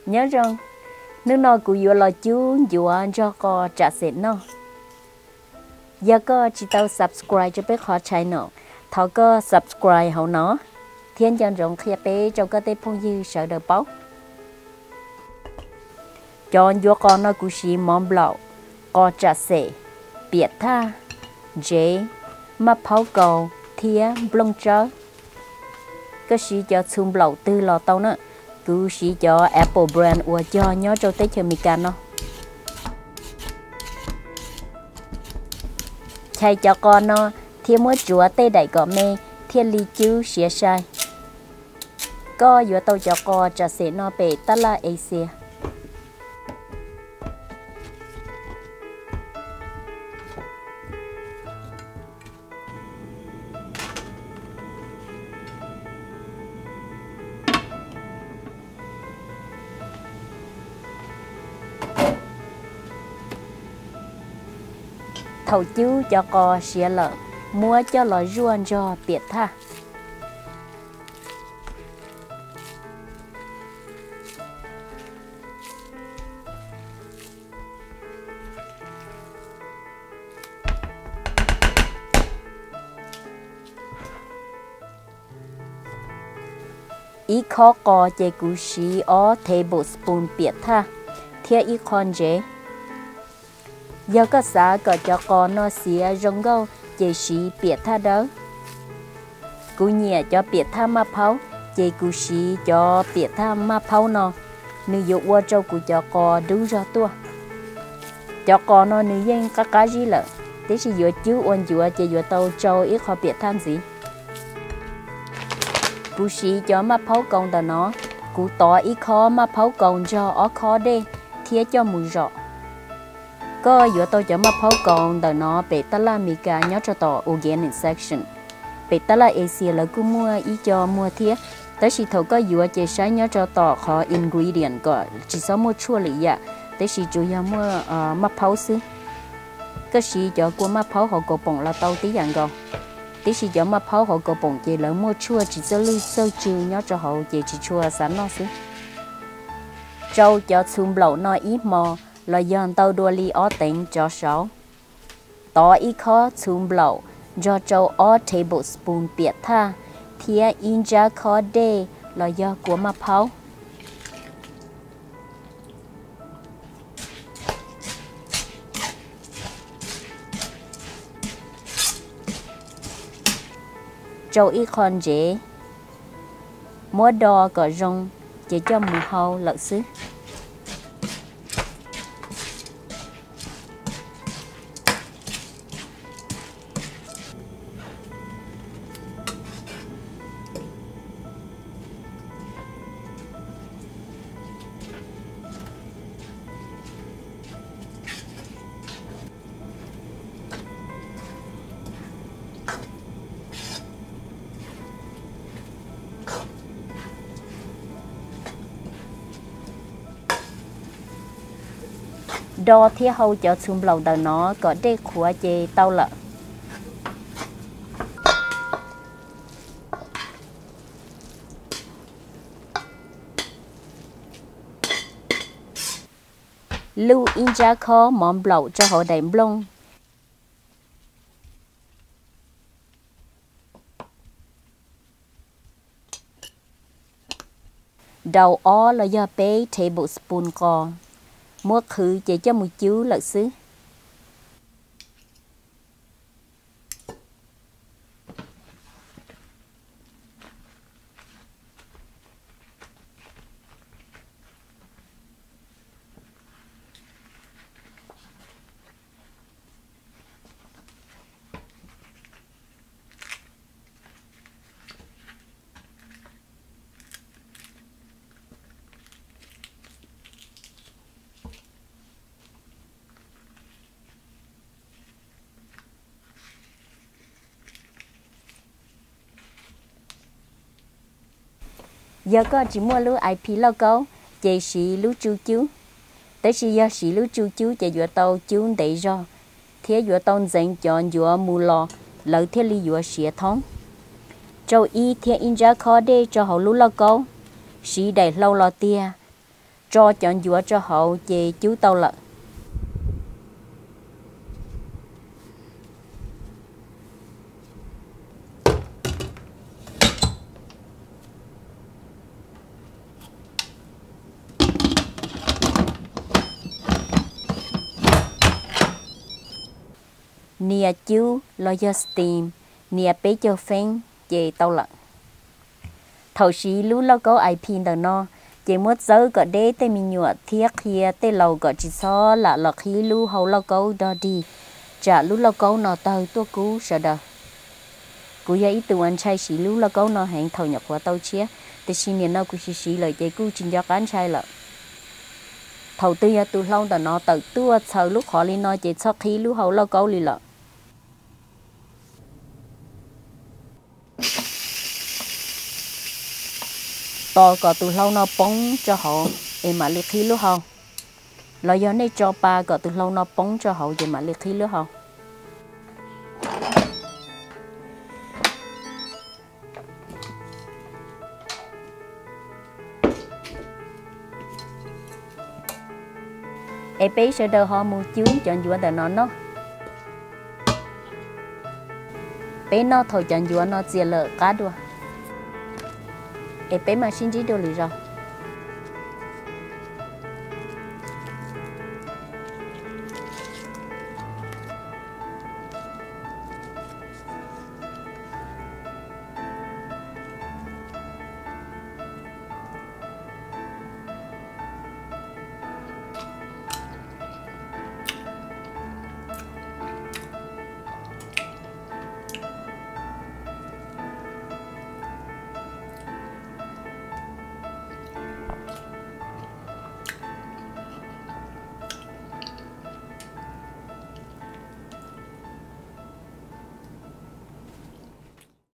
Nyob zoo, hnub no kuv yuav los cub ncuav nrog qos tsav xev noj. Yog koj tsis tau subscribe rau peb qhov channel, thov koj subscribe hauv no, thiab nco ntsoov qhia peb rau koj tej phooj ywg sawv daws paub. Cov ncuav qos no kuv siv mov nplaum, qos tsav xev, piam thaj, ntsev, maj phaub kaus thiab nplooj tsawb. Koj siv cov txhuv nplaum twg los tau na, kuv siv cov Apple brand uas cog nyob rau teb chaws Amelikas no. Chais cov qos no thiab muab tsuav tej daim kom me thiaj li cub siav sai. Koj yuav tau cov qos tsav xev no pem tab laj Asia. Thaum cub cov qos siav lawm, muab coj los zuaj nrog piam thaj. Ib khob qos ces kuv siv ob tablespoon piam thaj thiab ib qho ntsev. Yog koj xav kom cov qos no xiav zoo nkauj ces siv piam thaj dawb. Kuv nyiam cov piam thaj maj phaub, ces kuv siv cov piam thaj maj phaub no, nws yuav ua rau kuv cov qos dub zog tuaj. Cov qos no nws yeej qab qab zib lawm, tiam sis yuav cub ua ncuav ces yuav tau tsau ib qho piam thaj ntxiv. Kuv siv cov maj phaub kaus ntawm no, kuv tov ib khob maj phaub kaus nrog ob khob dej thiab coj mus zom. Koj yuav tau cov maj phaub kaus ntawm no pem tab laj Amelikas nyob rau tom organic section. Pem tab laj Asia lawv kuj muaj ib co muag thiab, tab sis thaum koj yuav ces saib nyob rau tom qhov ingredient kom tsis txhob muaj tshuaj lwm yam, tab sis tsuas yog muaj maj phaub xwb. Koj siv cov kua maj phaub hauv kaus poom los tau tib yam nkaus, tiam sis cov maj phaub hauv kaus poom ces lawv muaj tshuaj tsis txawj lwj txawj tsw nyob rau hauv ces tsis tshua xav noj xwb. Tsau cov txhuv nplaum no ib hmo los yog ntau dua li ob teev tsov saud. Tov ib khob txhuv nplaum nrog rau ob tablespoon piam thaj thiab ib nrab khob dej los yog kua maj phaub. Tsau ib qho ntsev, muab do kom zoo ces coj mus hau lawm xwb. Do thiab hau cov txhuv nplaum ntawm no kom dej qhuav ces tau lawm. Lub ib nrab khob mov nplaum rau hauv daim nplooj. Daus ob los yog peb tablespoon qos, muab qhwv ces coj mus cub lawm xwb. Yog koj tsis muaj lub ip lauj kaub, ces siv lub tsu cub. Tab sis yog siv lub tsu cub ces yuav tau cub ntev zog, thiab yuav tau ntxeev cov ncuav mus los lawv thiaj li yuav siav thoob. Rau ib thiab ib nrab khob dej rau hauv lub lauj kaub, siv daim hlau los tiag, Tso cov ncuav rau hauv ces cub tau lawm. Nias cub los yog steam, nias peb caug feeb ces tau lawm. Thaum siv lub lauj kaub I P ntawm no, ces muab txawb kom deb tej me nyuam thiab qhia tej laus kom tsis txhob lam los qhib lub hau lauj kaub dog dig, tsam lub lauj kaub no tawg tuaj kub sawv daws. Kuv yog ib tug uas ntshai siv lub lauj kaub no heev thaum nyuam qhuav tau tshiab, tiam sis nim no kuv siv siv lawm ces kuj tsis nco qab ntshai lawm. Thaum twg yog tus hlau ntawm no tawm tuaj txhaws lub qhov li no ces txhob qhib lub hau lauj kaub li lawm. Tos kom tus hlau no poob rau hauv es mam li qhib lub hau, los yog nej tso pa kom tus hlau no poob rau hauv ces mam li qhib lub hau. Es peb sawv daws ho mus cub cov ncuav ntawm no noj. Peb noj thaum cov ncuav no txias lawm qab dua. Es peb mam sib ntsib dua lwm zaus.